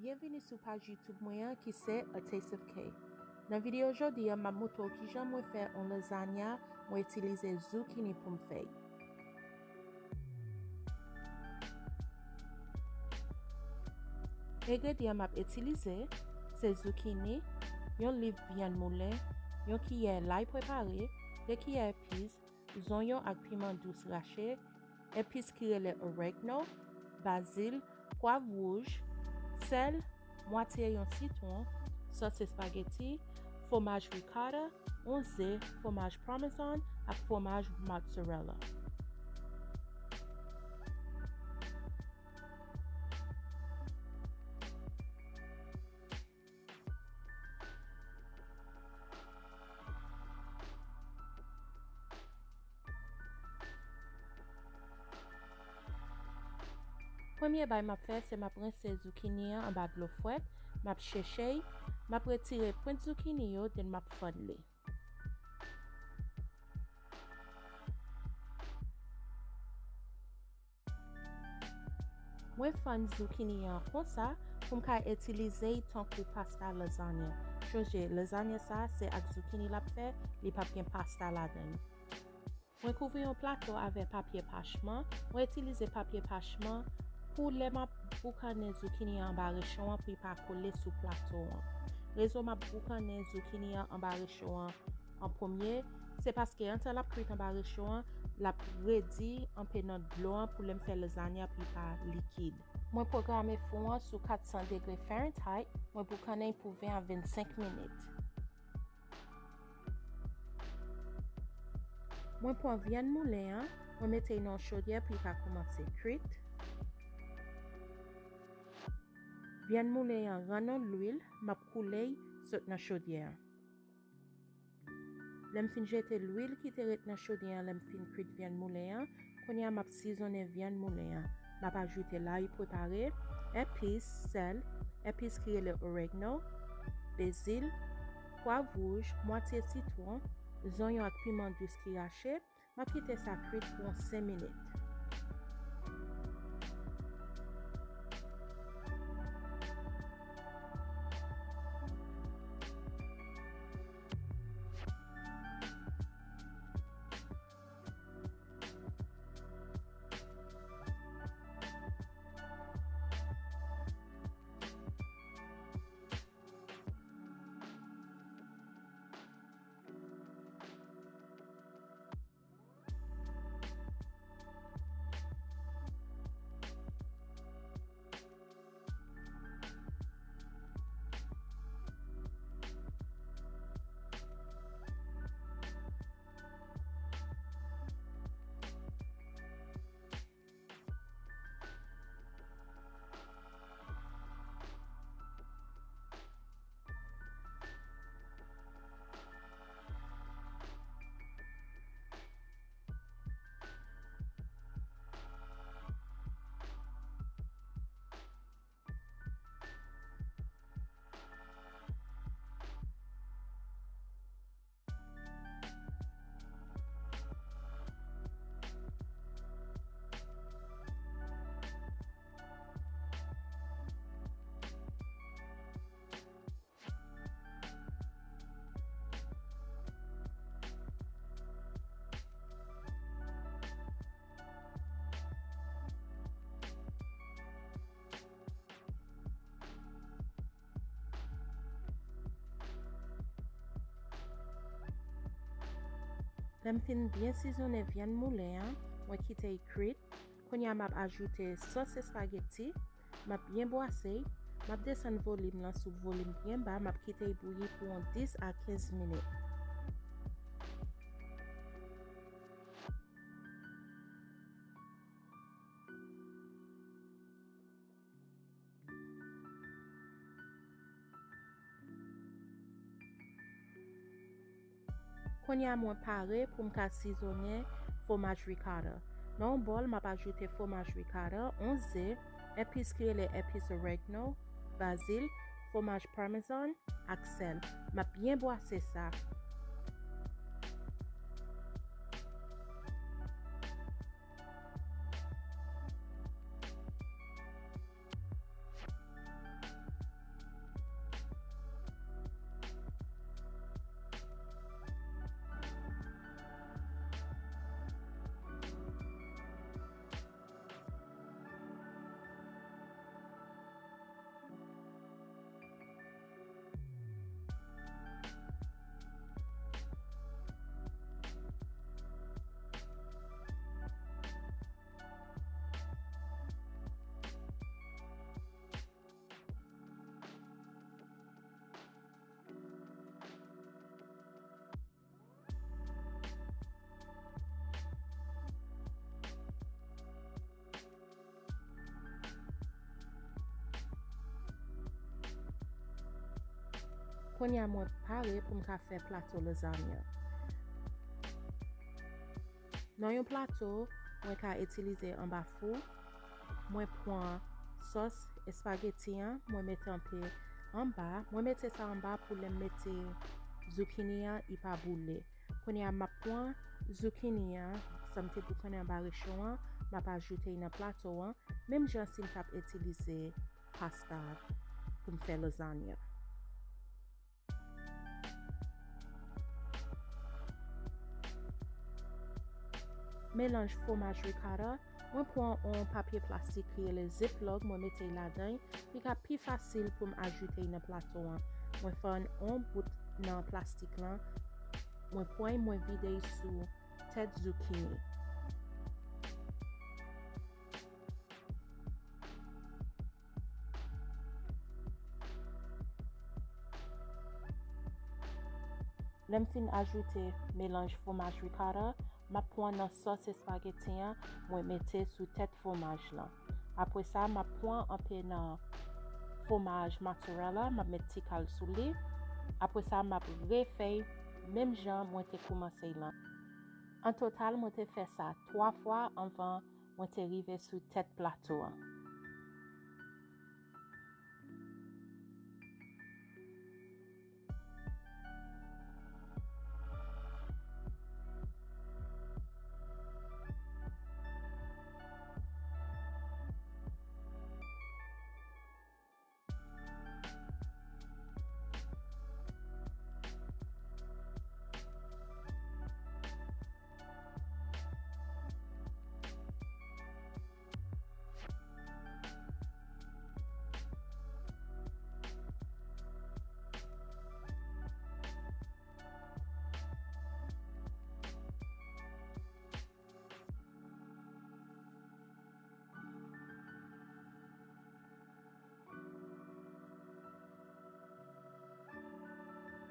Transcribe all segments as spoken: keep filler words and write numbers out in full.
Byenvini sou paj YouTube mwen an ki se A Taste of K. Nan videyo jodi a, m ap montre w kijan mwen fè yon lasagna, mwen itilize zoukini pou m fè l. Engredyan m ap itilize se zoukini, yon liv vyann moulen, yon kiyè lay prepare, de kiyè epis, zonyon ak piman dous rache, epis ki rele oregano, bazil, pwav wouj, sèl, mwatye yon sitwon, sòs espageti, fwomaj ricotta, yon ze, fwomaj parmesan ak fwomaj mozzarella. Premye bagay m ap fè, se m ap rense zoukini an anba dlo frèt, m ap cheche l, m ap retire pwent zoukini yo, then m ap fann li. Mwen fann zoukini an konsa pou m ka itilize l tankou pasta lasagna. Chonje, lasagna sa a se ak zoukini l ap fè, li p ap gen pasta ladan l. Mwen kouvri yon plato avèk papye pachman. Mwen itilize papye pachman pou lè m ap boukannen zoukini an anba recho an pou li pa kole sou plato an. Rezon m ap boukannen zoukini an anba recho an an premye, se paske antan l ap kwit anba recho an, l ap redi anpe nan dlo an pou lè m fè lasagna pou li pa likid. Mwen pwograme fou an sou kat san degre Fahrenheit, mwen boukannen l pou ven a vennsenk minit. Mwen pran vyann moulen an, mwen mete l nan yon chodyè pou li ka kòmanse kwit. Vyann moulen an rann nan lwil, m ap koule l sot nan chodyè an. Lè m fin jete lwil ki te ret nan chodyè an, lè m fin kwit vyann moulen an, kounye a m ap sizonnen vyann moulen an. M ap ajoute layi prepare, epis, sèl, epis ki rele oregano, bezil, pwav wouj, mwatye sitwon, zonyon ak piman dous ki rache. M ap kite sa kwit pou yon senk minit. Lè m fin byen sizonnen vyann moulen an, mwen kite l kwit. Kounye a m ap ajoute sòs espageti. M ap byen bwase l. M ap desann volim lan sou volim byen ba. M ap kite l bouyi pou yon dis a kenz minit. Kounye a mwen pare pou m ka sizonnen fwomaj ricotta. Nan yon bòl, m ap ajoute fwomaj ricotta, yon ze, epis ki rele epis oregano, bazil, fwomaj parmesan ak sèl. M ap byen bwase sa. Kounye a mwen pare pou m ka fè plato lazanya. Nan yon plato, mwen ka itilize anba fou. Mwen pran sòs espageti an, mwen mete anpe anba. Mwen mete sa anba pou lè m mete zoukini an, li pa boule. Kounye a, m ap pran zoukini an, sa m te boukannen anba recho an, m ap ajoute l nan plato an, menm jan si m t ap itilize pasta pou m fè lazanya. Melanj fwomaj ricotta, mwen pran yon papye plastik ki rele ziploc, mwen mete l ladan l, li ka pi fasil pou m ajoute l nan plato an. Mwen fann yon bout nan plastik lan, mwen pran l, mwen vide l sou tèt zoukini. Lè m fin ajoute melanj fwomaj ricotta, m ap pran nan sòs espageti an, mwen mete sou tèt fwomaj lan. Apre sa, m ap pran anpe nan fwomaj mozzarella, m ap met ti kal sou li. Apre sa, m ap refè l menm jan mwen te koumanse l lan. An total, mwen te fè sa twa fwa anvan mwen te rive sou tèt plato an.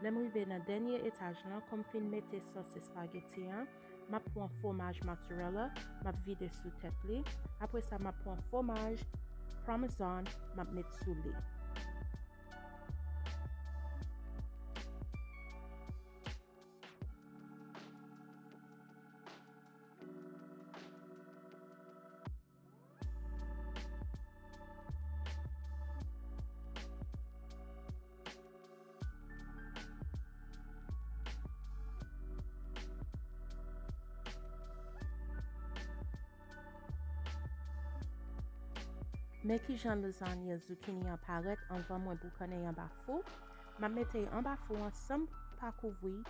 Lè m rive nan dènye etaj lan, kòm m fin mete sòs espageti an, m ap pran fwomaj mozzarella, m ap vide sou tèt li. Apre sa, m ap pran fwomaj parmesan, m ap met sou li. Men kijan lazanya zoukini an parèt anvan mwen boukannen l anba fou. M ap mete l anba fou an san m pa kouvri l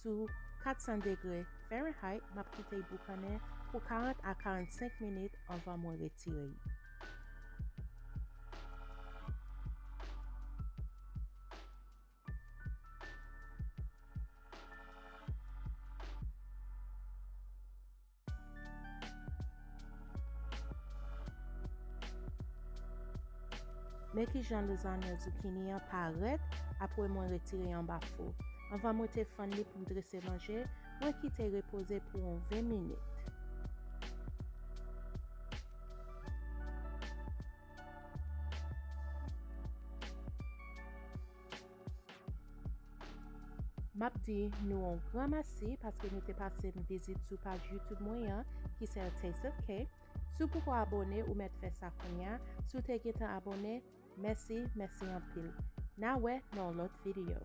sou kat san degre Fahrenheit. M ap kite l boukannen pou karant a karannsenk minit anvan mwen retire l. Men kijan lazanya zoukini an parèt apre mwen retire l anba fou. Anvan mwen te fann li pou m drese manje, mwen kite l repoze pou yon ven minit. M ap di nou yon gran mèsi paske nou te pase m vizit sou paj YouTube mwen an, ki se A Taste of K. Si w poko abòne, ou mèt fè sa kounye a. Si w te gentan abòne, mèsi, mèsi anpil. N a wè nan yon lòt videyo.